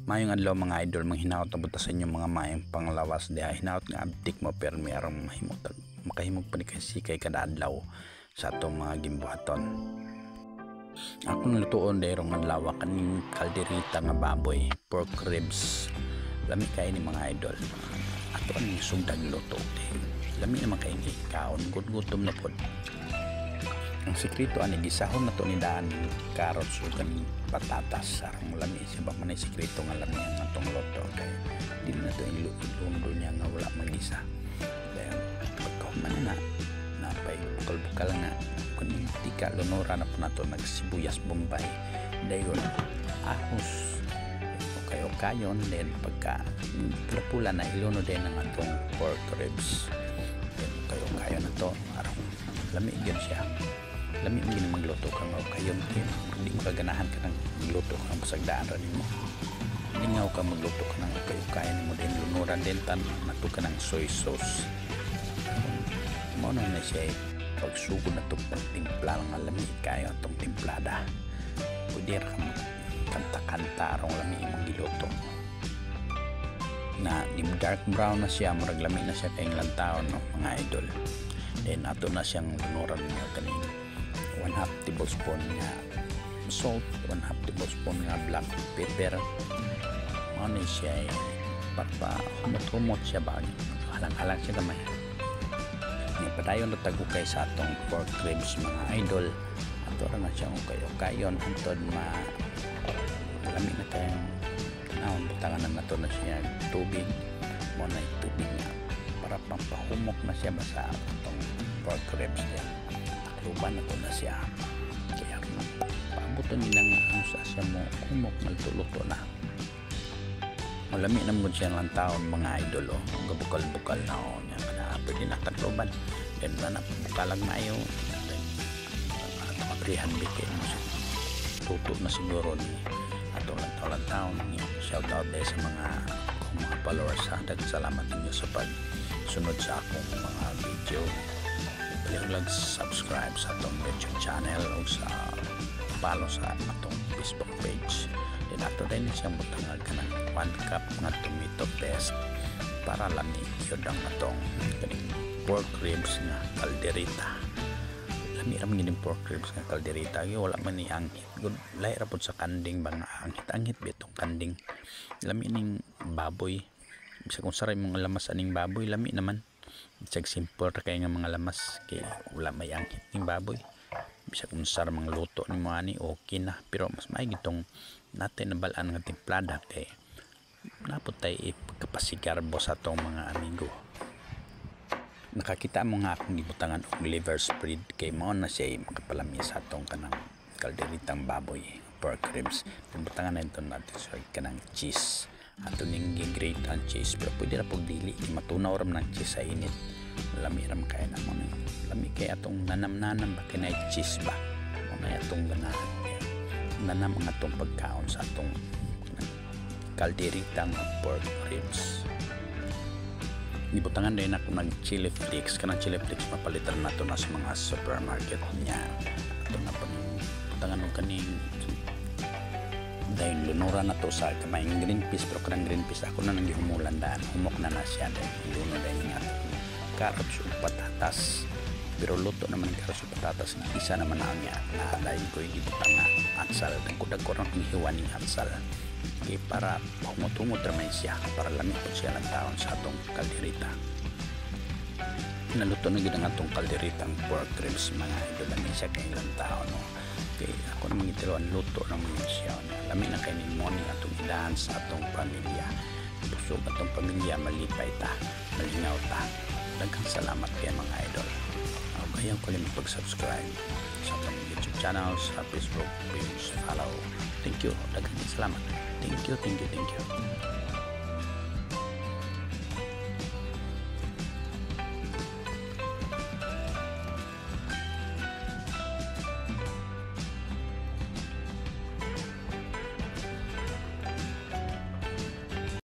Maayong adlaw, mga idol, manghinaot na sa inyong mga maayong panglawas diha. Hinaot nga abtik mo permi aron mahimong makahimog pa ni kay sikay kada adlaw sa atong mga gimbuhaton. Akong lutuon dayrong adlaw kaning kalderita nga baboy, pork ribs. Lami kay ni, mga idol. Ato ang sugdag luto. Lami naman kay ni kaon, gutom na pod. Ang sekreto ani, gisahon na to ni daan carrots ug kaning patatas aron lami siya ba. Man sekreto nga lami ang atong luto kay dili na to ilundo niya nga wala magisa. Dayon pagkahuman na napay bukal-bukal nga kuning tika, lunora na po nato nagsibuyas bombay, dayon ahos, okay okayon. Then pagka pula na, iluno din ang atong pork ribs. Then okay okayon na to aron lami gyud siya. Lami man gini magluto ka nga okayon kay hindi mo kaganahan ka nang magluto ka ng pasagdaan ra nimo. Lingaw ka magluto ka ng okay okayon nimo din, lunuran din tan nato ka ng soy sauce. Mao na na siya, pagsugod na itong pagtimpla nga lami kayo atong timplada. Pwede ra ka kanta-kanta arong lami imong giluto na ni dark brown na siya, murag lami na siya kayong lantaon, no, mga idol. Then ato na siyang lunuran niya kaning 1/2 tablespoon nga salt, 1/2 tablespoon nga black pepper. Mao ni siya eh, para humot-humot siya ba, halang-halang siya gamay nga. Padayon na tagukay sa atong pork ribs, mga idol. Ato ra na siya ukay-ukayon hantod ma lami na kayong tanawon. Butangan na nato na siya tubig mo na tubig nga para pampahumok na siya ba sa atong pork ribs din. Takluban na to na siya kaya paabuton nila nga ang sa siya mo humok, maltuluto na. Malami na mo siya lang taon, mga idol, oh. Gabukal-bukal na, oh. Nya kana pwede na takluban. Then na bukalag maayo. Then ato abrihan bikin mo siya. Tuto na siguro ni ato lang taon taon. Shout out dahil sa mga akong mga followers ha. Daghang salamat ninyo sa pagsunod sa akong mga video. Palihog lang subscribe sa atong YouTube channel o sa follow sa atong Facebook page. Then ato din siyang butangag kanang 1 cup nga tomato paste para lami yun ang atong kaning pork ribs nga kalderita. Lami ra man gining pork ribs nga kalderita. Wala man ni anghit good, lahi ra pud sa kanding ba nga anghit-anghit bitong kanding. Lami ning baboy, bisag kung saray mong lamas aning baboy, lami naman. Bisag simple ra kay nga mga lamas kay wala may anghit ning baboy. Bisag unsa ra mga luto nimo ani, okay na, pero mas maigi gitong natin nabalaan nga timplada kay napot tay ipagkapasigarbo sa atong mga amigo. Nakakita mo nga akong gibutangan og liver spread kay mao na siya makapalami sa atong kanang kalderitang baboy, pork ribs. Butangan na ito natin sa kanang cheese. Ato ning gi-grate ang cheese, pero pwede ra pug dili kay matunaw ra man ang cheese sa init. Lami ra man kay na mo ni, lami kay atong nanam-nanam ba kay cheese ba. Mao na atong ganahan, nanam ang atong pagkaon sa atong kalderitang pork ribs. Gibutangan din ako nag chili flakes. Kanang chili flakes mapalitan nato na sa mga supermarket niya. Ato na pa butangan og kaning, dayon lunura na to sa kamayng green peas, pero kanang green peas ako na nang gihumulan daan, humok na na siya. Dayon luno dayon nga carrots ug patatas, pero luto naman ang carrots ug patatas, isa naman na niya na. Dayon ko gibutang nga atsal, dagko-dagko ra akong hiwa ning atsal kay para humot-humot ra man siya, para lami po siya ng taon sa atong kalderita. Naluto na gid ang atong kalderitang pork ribs, mga idol. Lami siya kay ilang tao, no, kay ako naman gitiluan, luto naman siya. Lami na kay ni mo ni atong idahan sa atong pamilya. Busog atong pamilya, malipay ta, malinaw ta. Daghang salamat kay mga idol. Ayaw ko lang pag-subscribe sa atong YouTube channel, sa Facebook page, follow. Thank you, daghang salamat. Thank you, thank you, thank you.